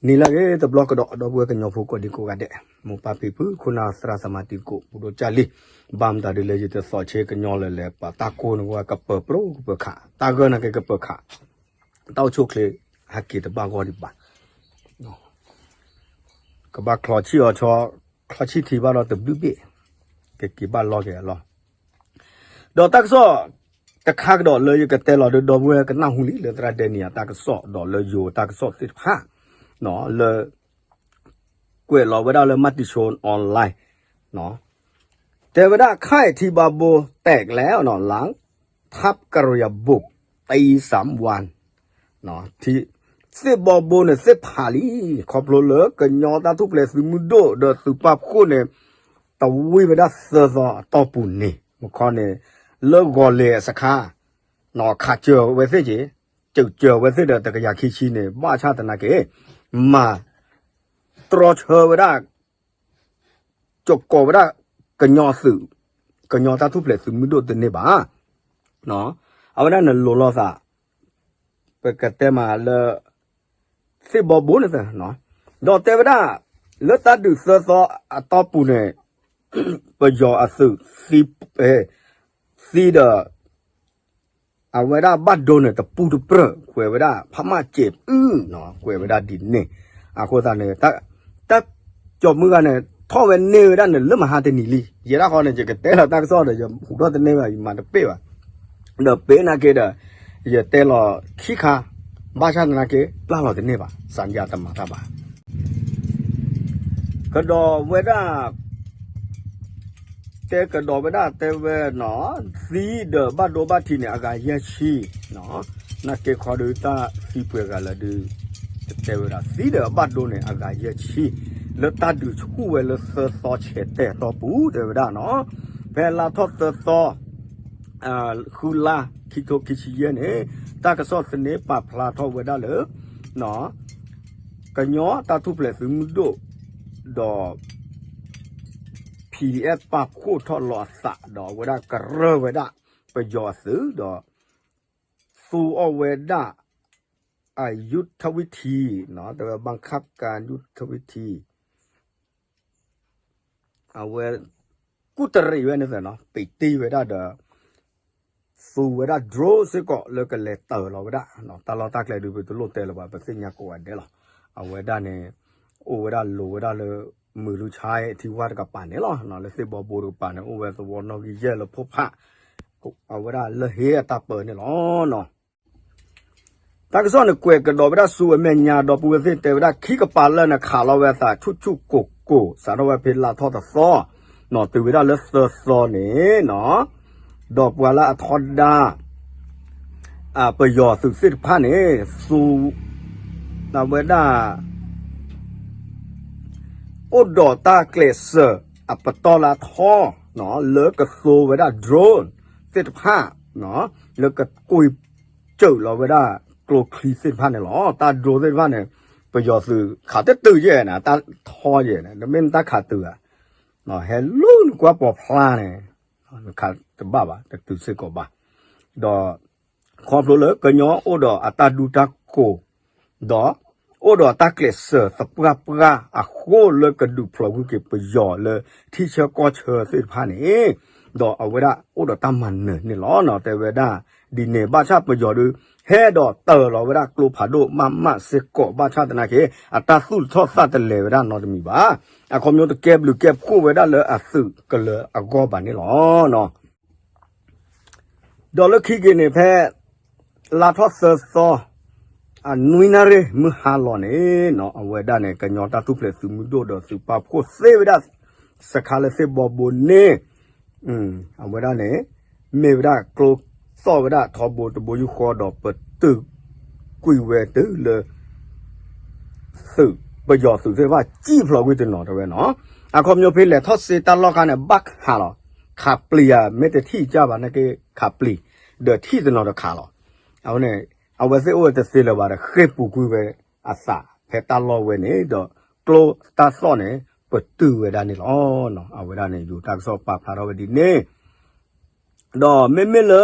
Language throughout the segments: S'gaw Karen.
နံၤလၢအဂ့ၤတဘျီကဒီး ဒီပုၢ်ဝဲၢ်ကညီဖိကိးဒံကိးဂၤဒဲး, မိၢ်ပၢ်ဖံဖု ခိၣ်နၢ်သရၣ်သမါတံၤသကိး ပဒိၣ်ကၢ်လံ, ဘၣ်မတၤဒ်လဲၣ် ယတသီးဆ့ကညီလၢလဲၤပာ်တၢ်ကိးန့ၣ်ဝဲ ကပၢၤပြိကပၢၤခး, တၢ်ဂၢၢ်နာ်က့ကပၢၤခး, တၢ်အိၣ်ဆူၣ်အိၣ်ချ့ ဟဲက့ၤတဘၣ်ဂီၢ်ဒံးဘၣ် ကဘၣ်ချီဆံၣ်အီၤဆီ, ချီဆံၣ်ထံဘၣ်ဒီးတဘျုးဘ့ၣ်, ကက့ၤဘၣ်လီၢ်က့ၤအလီၢ်, ဒီးတၢ်ကစီၣ်တခါကဒီးလၢယကတဲလီၤဒီး ဒီပုၢ်ဝဲၢ်ကနၢ်ဟူလံ လၢသရၣ်ဒဲနံၤအတၢ်ကစီၣ် ဒီးလၢယိၤတၢ်ကစီၣ်သ့ၣ်တဖၣ်, လၢ ကွဲးလီၤဝဲဒၣ်လၢ မၤတံၤဆိ online တဲဝဲဒၣ် ค่ายเทพบาโบแตกแล้วเนาะ หลังทัพกะเหรี่ยงบุกตีสามวัน သ့ၣ်ဘီဘိန့ၣ်သ့ၣ်ဖးလံ, ခီဖျိလၢကညီတၢ်ထူၣ်ဖျဲးသုးမုၢ်ဒိၣ်ဒီးသုးပာ်ဖှိၣ်န့ၣ် တဝံၤဝဲဒၣ်သၢသီအတီၢ်ပူၤန့ၣ် မခီန့ၣ် လၢဂီၤလ့ၤအစခါ ခးစၢၤဝဲသ့ၣ်က့ၤ, စၢၤစၢၤဝဲသ့ၣ်ဒီးတကယၤခံဆံန့ၣ် ဘၣ်ဆၣ်သနာ်က့ မၤတြီဆၢဝဲဒၣ် ကၠီၣ်ကိးဝဲဒၣ် ကညီသုး, ကညီတၢ်ထူၣ်ဖျဲးသုးမုၢ်ဒိၣ်တန့ၢ်ဘၣ်. အဝဲဒၣ်န့ၣ်လိၤလိာ်သး, ပကတဲမးလၢ သ့ၣ်ဘီဘိန့ၣ်သ့, ဒီးတဲဝဲဒၣ် လၢတၢ်ဒုးသၢသီအတီၢ်ပူၤန့ၣ် ပယီၤအသုး သံဒီး အဝဲဒၣ်ဘၣ်ဒိန့ၣ် တပူၤတပြၢၢ် ကွဲးဝဲဒၣ် ဖးမၢ်စဲးအုၣ်, ကွဲးဝဲဒၣ်ဒ်န့ၣ်, အဃိသတးန့ၣ် တၢ်ကၠီၤမုၢ်ဂၤန့ၣ် ထီၣ်ဝဲန့ၢ်ဝဲဒၣ်န့ၣ် လၢမဟါတနံၤလံ, ယဲဒၣ်ဃီန့ၣ် ယကတဲလီၤတၢ်ကစီၣ်ဒီး ယဟူးထီၣ်တန့ၢ်ဘၣ် ယမၤတပ့ၢ်ဘၣ်, ဒီးပ့ၤနာ်က့ဒီး ယတဲလီၤခံခါ, ဘၣ်ဆၣ်သနာ်က့ ပျၢ်လီၤတန့ၢ်ဘၣ်, စၣ်ယၤတမၤတၢ်ဘၣ် ကဒီးဝဲဒၣ် တဲကဒီးဝဲဒၣ်တဲဝဲနီၤ, သံဒီးဘၣ်ဒိဘၣ်ထံးန့ၣ် အဂၤယဲၢ်ဆံ, နာ်က့ခီဒုးတၢ်သံပှဲၤဂၤလၢဒုး တဲဝဲဒၣ် သံဒီးဘၣ်ဒိန့ၣ် အဂၤယဲၢ်ဆံ, လၢတၢ်ဒုးဆူၣ်ဝဲလၢသၢသီဆဲးတဲာ်တီၢ်ပူၤ တဲဝဲဒၣ်နီၤ, ဖဲလါထီၣ်သၢသီ ဃုလါ ခံထိခံဆံယဲၢ်န့ၣ် တၢ်ကစီၣ်သန့ပာ်ဖျါထီၣ်ဝဲဒၣ်လၢ ကညီတၢ်ထူၣ်ဖျဲးသုးမုၢ်ဒိၣ် ဒီး PDF ပာ်ဖှိၣ်ထီၣ်လီၤအသး ဒီးအဝဲဒၣ်ကရၢဝဲဒၣ် ပယီၤအသုး ဒီး သူအီၤဝဲဒၣ် အယုထဝံထံ တဲဝဲ ဘၣ်ခၣ်ကၣ်ယုထဝံထံ အဝဲ ကူၣ်တရံးဝဲန့ၣ်သ့ၣ်နီၤ ပံးတံၢ်ဝဲဒၣ်ဒီး သူဝဲဒၣ် drone စ့ၢ်ကီးလၢကလဲၤတၢၤလီၤဝဲဒၣ် တၢ်လီၢ်တၢ်ကျဲဒုး ပတလိၣ်တဲလၢၤဘၣ် ပသ့ၣ်ညါကိးဂၤဒဲးလီၤ. အဝဲဒၣ်န့ၣ် အိၣ်ဝဲဒၣ်လိၤဝဲဒၣ်လၢ မုၢ်လူဆါထံဝါတကပၤန့ၣ်လီၤ. လၢသ့ၣ်ဘီဘိတကပၤန့ၣ် အိၣ်ဝဲသဝီနီၣ်ဂံၢ်ယဲၢ်လၢဖိဖး အဝဲဒၣ်လၢဟ့အတၢ်ပၢန့ၣ်လီၤ. တၢ်ကစီၣ်န့ၣ်ကွဲးကဒီးဝဲဒၣ်ဆူအမဲာ်ညါ ဒီပုၢ်ဝဲၢ်သ့ၣ်တဲဝဲဒၣ် ခံကပၤလၢာ်န့ၣ် ခးလီၤဝဲအသးဆူၣ်ဆူၣ်ကိၢ်ကိၢ် စးထီၣ်ဝဲဖဲလါထီၣ်တသီ နီၤ တုၤဝဲဒၣ်လၢသၢသီန့ၣ်နီၤ ဒီးပှၤလၢအထီဒါ ပယီၤသုးသ့ၣ်တဖၣ်န့ၣ် သူ အဝဲဒၣ် အိၣ်ဒီးတၢ်ကျဲးစၢးအပတီၢ်လၢအထီ လၢကသိဝဲဒၣ် drone သ့ၣ်တဖၣ် လၢကကွံာ်စၢၤလီၤဝဲဒၣ်ကျိချံသ့ၣ်တဖၣ်န့ၣ်လီၤ. တၢ် drone သ့ၣ်တဖၣ်န့ၣ် ပယီၤသုးခးတတုၤယဲၢ်န့ၣ် တၢ်ထီယဲၢ်န့ၣ် တမ့ၢ်တၢ်ခးတုၤဧါ ဟဲလူၤနကွၢ်ပိာ်ဖျါန့ၣ် နခးတဘၣ်ဘၣ် တတုၤစ့ၢ်ကီးဘၣ်. ဒီး ခီဖျိလၢကညီအိၣ်ဒီးအတၢ်ဒူတၢ်ကိး ဒီး အိၣ်ဒီးတၢ်ကျဲးစၢးသပှၢ်ပှၢ်အဃိ လၢကဒုးဖျိးကွံာ်က့ၤပယီၤလၢထံဆၢကီၢ်ဆၢသ့ၣ်တဖၣ်န့ၣ် ဒီးအဝဲဒၣ်အိၣ်ဒီးတၢ်မၤနၢၤန့ၣ်လီၤ. တဲဝဲဒၣ်ဒ်န့ၣ် ဘၣ်ဆၣ်ပယီၤဒုး ဟဲဒီးတၢၤလီၤဝဲဒၣ်ကျိဖးဒိၣ်မးမးစ့ၢ်ကီး ဘၣ်ဆၣ်သနာ်က့ အတၢ်သူၣ်တထီၣ်သးတလဲၤဝဲဒၣ်နီတမံၤဘၣ်. အခီပညီတကဲဘျုးကဲဖှိၣ်ဝဲဒၣ်လၢအသုးကလၢၤအဂီၢ်ဘၣ်န့ၣ်လီၤ. ဒီးလၢခံက့ၤန့ၣ် ဖဲ လါထီၣ်သၢသီ အနွံနၣ်ရံၣ်မုၢ်ဟါလီၤန့ၣ် အဝဲဒၣ်န့ၣ် ကညီတၢ်ထူၣ်ဖျဲးသုးမုၢ်ဒိၣ်ဒီးသုးပာ်ဖှိၣ်သ့ဝဲဒၣ် စခါလၢသ့ၣ်ဘီဘိန့ၣ် အဝဲဒၣ်န့ၣ် မ့ၢ်ဝဲဒၣ်ကျိသီၣ်ဝဲဒၣ်ထီဘိတဘိယူၢ်ဃီဒီးပတုာ်ကွံာ်ဝဲတုၤလၢ သုး ပယီၤသုးသ့ၣ်တဖၣ်စံၣ်ဖျိးကွံာ်တနီၤတဲဝဲနီၤ. အခီပညီဖဲလဲၤထီၣ်စ့တၢ်လီၢ်ခါန့ၣ် ဘၣ်ခးလီၤ. ခးပျံၤဧါ မ့ၢ်တထံၣ်ကၢ်ဘၣ်နာ်က့ ခးပျံၤ ဒီးထံၣ်တနီၤတခးလီၤ. အဝဲန့ၣ် အဝဲသ့ၣ်အိၣ်ဝဲတသ့လၢၤဘၣ်ဒီး ဃ့ၢ်ပူၤကွံာ်ဝဲအသးဖဲတၢ်လီၢ်ဝဲန့ၣ်ဒီး ကျိတၢ်သီၣ်န့ၣ် ပတုာ်ဝဲဒၣ်န့ၣ်လီၤ. အဝဲဒၣ်န့ၣ် ယိၤတၢ်ကစီၣ်ပာ်ဖျါထီၣ်ဝဲဒ်န့ၣ် ဒီးမ့မ့ၢ်လၢ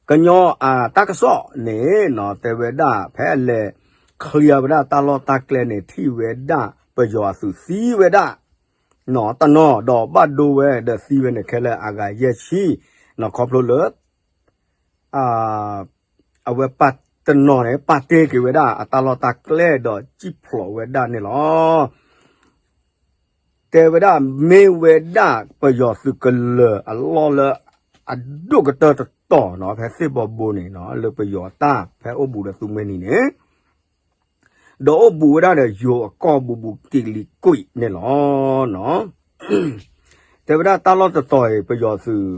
ကညီအတၢ်ကစီၣ်န့ၣ်နီၤ တဲဝဲဒၣ်ဖဲအလဲၤ clear ဝဲဒၣ်တၢ်လီၢ်တၢ်ကျဲန့ၣ် ထံၣ်ဝဲဒၣ်ပယီၤအသုးသံဝဲဒၣ် နီၢ် တနီၤ ဒီးဘၣ်ဒိဝဲဒီးသံဝဲန့ၣ်ခဲလၢာ်အဂၤယဲၢ်ဆံ နီၢ် ခီဖျိလၢ အဝဲပာ်တနီၤန့ၣ် ပာ်တ့ၢ်က့ၤဝဲဒၣ်အတၢ်လီၢ်တၢ်ကျဲဒီးစံၣ်ဖျိးဝဲဒၣ်န့ၣ်လီၤ. တဲဝဲဒၣ်မ့ၢ်ဝဲဒၣ်ပယီၤသုးကလၢၤအလီၢ်လၢအဒိၣ်ကတၢၢ်တတီၤနီၢ် ဖဲသ့ၣ်ဘီဘိန့ၣ်နီၢ် လၢပယီၤတၢ်ဖဲအိၣ်ဘူးဒီးသူမှဲနံၤန့ၣ် ဒီးအိၣ်ဘူးဝဲဒၣ်ဒီးယိၤအကီၢ်ဘူးဘူးက့ၤလံကွံာ်န့ၣ်လီၤ. တဲဝဲဒၣ်တၢ်လီၢ်တတီၤအံၤ ပယီၤသုး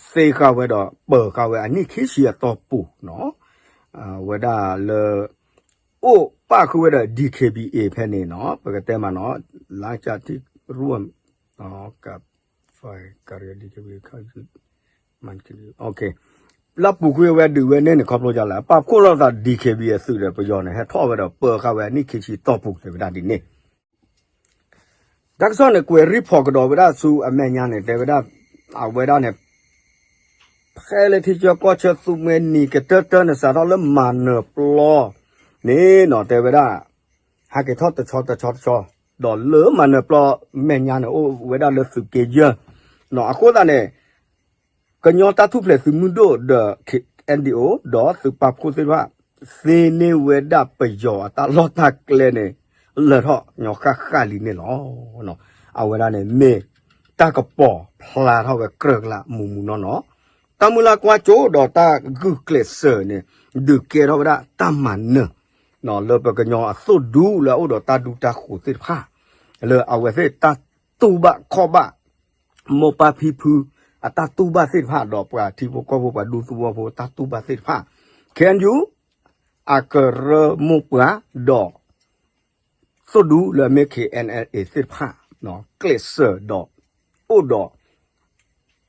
သ့ဃာ်ဝဲဒီးပၢၤဃာ်ဝဲအနံၣ်ခံဆံအတီၢ်ပူၤနီၢ် ဝဲဒၣ်လၢ အိၣ်ပၣ်ဃုာ်ဝဲဒီး DKBA ဖဲန့ၣ်နီၢ် ပကတဲမးနီၢ် လါကထံရူၢ် က လၢပူၤကွံာ်ဝဲဒုးဝဲန့ၣ်န့ၣ် ခီဖျိဒ်လဲၣ် ပာ်ဖှိၣ်လိာ်သး DKBA အသုးဒီးပယီၤန့ၣ် ဟဲထီၣ်ဝဲဒီးပၢၤဃာ်ဝဲအနံၣ်ခံဆံတီၢ်ပူၤ တဲဝဲဒၣ်ဒ်န့ၣ် တၢ်ကစီၣ်န့ၣ် ကွဲးရံၣ်ဖီၣ်ကဒီးဝဲဒၣ်ဆူအမဲာ်ညါန့ၣ် တဲဝဲဒၣ် အဝဲဒၣ်န့ၣ် ဖဲလၢထံဆၢကီၢ်ဆၢသူမှဲနံၤကတၢၢ်တၢၢ်န့ၣ် စးထီၣ်လၢမၤနၢၤပျီန့ၣ်နီၢ် တဲဝဲဒၣ် ဟဲက့ၤထီၣ်တဆီတဆီတဆီ ဒီးလၢမၤနၢၤပျီမဲာ်ညါန့ၣ် အိၣ်ဝဲဒၣ်လၢသုးက့ယဲၢ်နီၢ် အဃိသတးန့ၣ် ကညီတၢ်ထူၣ်ဖျဲးသုးမုၢ်ဒိၣ်ဒီး KNDO ဒီးသုးပာ်ဖှိၣ်သ့ၣ်တဖၣ် သ့န့ၢ်ဝဲဒၣ်ပယီၤအတၢ်လီၢ်တၢ်ကျဲန့ၣ် လၢာ်ထီၣ်ညီဃၣ်ဃၣ်လံန့ၣ်လီၤ. အဝဲဒၣ်န့ၣ်မ့ၢ်တၢ်ကပီၤဖျါထီၣ်ဝဲကြၢးကလးမူးမူးနီၢ်နီၢ် တၢ်မုၢ်လၢ်ကွၢ်စိဒီးတၢ်ဂုာ်ကျဲးစၢးန့ၣ် ဒုးကဲထီၣ်ဝဲဒၣ်တၢ်မၤနၢၤ လၢပကညီအသိၣ်ဒူလၢအအိၣ်ဒီးတၢ်ဒူတၢ်ဃိၤသ့ၣ်တဖၣ် လၢအဝဲသ့ၣ်တၢ်တူၢ်ဘၣ်ခီၣ်ဘၣ် မိၢ်ပၢ်ဖံဖု အတၢ်တူၢ်ဘၣ်သ့ၣ်တဖၣ် ဒီးပှၤထံဖိကီၢ်ဖိပှၤဒူသဝီဖိတၢ်တူၢ်ဘၣ်သ့ၣ်တဖၣ် KNU အကရၢမိၢ်ပှၢ် ဒီး သိၣ်ဒူလၢအမ့ၢ် KNLA သ့ၣ်တဖၣ် ကျဲးစၢးဒီး အိၣ်ဒီး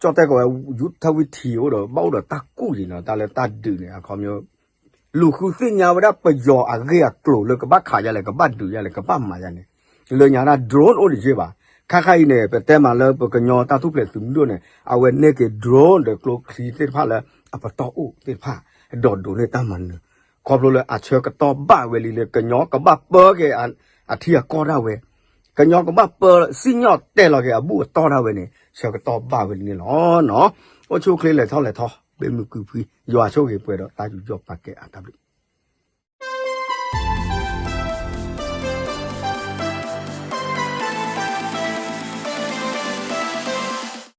ကၠီၣ်တဲၣ်ကီးဝဲ ယူထၢဝံထံးအိၣ်ဒီး ဘၣ်အိၣ်ဒီးတၢ်ကူၣ်ယံၤနီၤ တၢ်လၢတၢ်ဒုးန့ၣ် အခီပညီ လူၤဃုသ့ၣ်ညါဝဲဒၣ်ပယီၤအဂ့ၢ်အကျိၤလၢကဘၣ်ခးယါလဲၣ် ကဘၣ်ဒုးယါလဲၣ် ကဘၣ်မၤယါန့ၣ် လၢညါဒၣ် drone အိၣ်တယ့ၢ်ဘၣ်. ခါခါအံၤန့ၣ် ပတဲမးလၢပကညီတၢ်ထူၣ်ဖျဲးသုးမုၢ်ဒိၣ်န့ၣ် အဝဲန့ၢ်က့ၤ drone ဒီးကျိချံသ့ၣ်တဖၣ်လၢအပတီၢ်အိၣ်သ့ၣ်တဖၣ် ဒီးဒိးန့ၢ်တၢ်မၤနၢၤ ခီဖျိလၢအဆၢကတီၢ်ဘၣ်ဝဲလံလၢကညီကဘၣ်ပၢက့ၤအထံအကီၢ်ဒၣ်ဝဲ ကညီကဘၣ်ပၢစံၣ်ညီၣ်တဲာ်လီၤက့ၤအဘူၣ်အတီၢ်ဒၣ်ဝဲန့ၣ် ဆၢကတီၢ်ဘၣ်ဝဲလံန့ၣ်လီၤ. အိၣ်ဆူၣ်အိၣ်ချ့လဲၤထီၣ်လဲၤထီ ဘၣ်မုာ်ကုာ်ဖှံ ယွၤဆိၣ်ဂ့ၤပှဲၤဒီးတၢ်ယူးယီၣ်ပာ်ကဲအါတၢ်ဘျုး